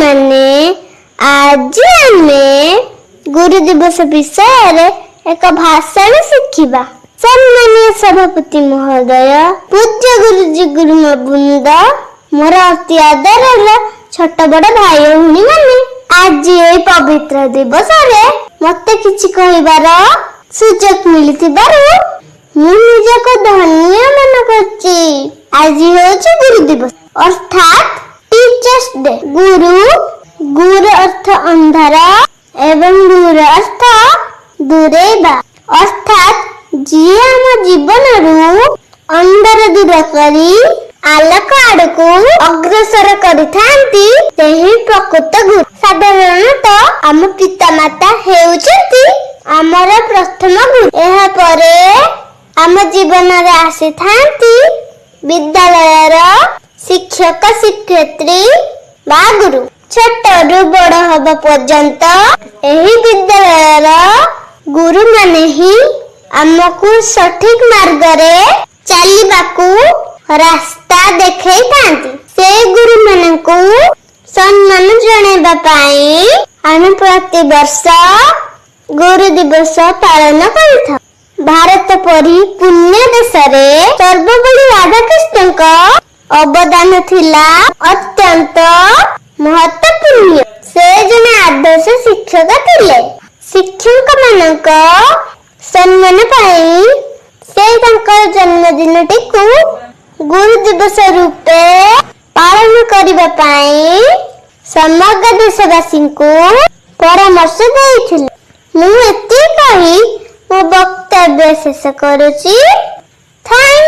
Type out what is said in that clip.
ପିଲାମାନେ, ଆଜି ଆମେ ଗୁରୁ ଦିବସ ବିଷୟରେ ଏକ ଭାଷଣ ଶିଖିବା। ସମ୍ମାନୀୟ ସଭାପତି ମହୋଦୟ, ପୂଜ୍ୟ ଗୁରୁଜୀ, ଗୁରୁମା ବୃନ୍ଦ, ମୋର ଅତି ଆଦରର ଛୋଟ ବଡ ଭାଇ ଭଉଣୀ ମାନେ, ଆଜି ଏଇ ପବିତ୍ର ଦିବସରେ ମତେ କିଛି କହିବାର ସୁଯୋଗ ମିଳିଥିବାରୁ ମୁଁ ନିଜକୁ ଧନ୍ୟ ମନେ କରୁଛି। ଆଜି ହେଉଛି ଗୁରୁ ଦିବସ, ଅର୍ଥାତ୍ ଟିଚର୍ସ ଡେ। ଗୁରୁ, ଗୁର ଅର୍ଥ ଅନ୍ଧାର ଏବଂ ଦୂର ଅର୍ଥ ଦୂରେଇବା। ଅର୍ଥାତ୍ ଯିଏ ଆମ ଜୀବନରୁ ଅନ୍ଧାର ଦୂର କରି ଆଲୋକ ଆଡକୁ ଅଗ୍ରସର କରିଥାନ୍ତି, ସେହି ପ୍ରକୃତ ଗୁରୁ। ସାଧାରଣତଃ ଆମ ପିତାମାତା ହେଉଛନ୍ତି ଆମର ପ୍ରଥମ ଗୁରୁ। ଏହାପରେ ଆମ ଜୀବନରେ ଆସିଥାନ୍ତି ବିଦ୍ୟାଳୟର ଶିକ୍ଷକ ଶିକ୍ଷୟିତ୍ରୀ ବା ଗୁରୁ। ଛୋଟରୁ ବଡ ହବା ପର୍ଯ୍ୟନ୍ତ ଏହି ବିଦ୍ୟାଳୟର ଗୁରୁମାନେ ହିଁ ଆମକୁ ସଠିକ ମାର୍ଗରେ ଚାଲିବାକୁ ରାସ୍ତା ଦେଖେଇଥାନ୍ତି। ସେ ଗୁରୁମାନଙ୍କୁ ସମ୍ମାନ ଜଣାଇବା ପାଇଁ ଆମେ ପ୍ରତିବର୍ଷ ଗୁରୁ ଦିବସ ପାଳନ କରିଥାଉ। ଭାରତ ପରି ପୁଣ୍ୟ ଦେଶରେ ସର୍ବପଲ୍ଲୀ ରାଧାକୃଷ୍ଣଙ୍କ ଅବଦାନ ଥିଲା ଅତ୍ୟନ୍ତ ମହତ୍ୱପୂର୍ଣ୍ଣ। ସେ ଜଣେ ଆଦର୍ଶ ଶିକ୍ଷକ ଥିଲେ। ଶିକ୍ଷକ ମାନଙ୍କ ସମ୍ମାନ ପାଇଁ ସେ ତାଙ୍କର ଜନ୍ମଦିନଟିକୁ ଗୁରୁ ଦିବସ ରୂପେ ପାଳନ କରିବା ପାଇଁ ସମଗ୍ର ଦେଶବାସୀଙ୍କୁ ପରାମର୍ଶ ଦେଇଥିଲେ। ମୁଁ ଏତିକି କହି ମୋ ବକ୍ତବ୍ୟ ଶେଷ କରୁଛି। Thank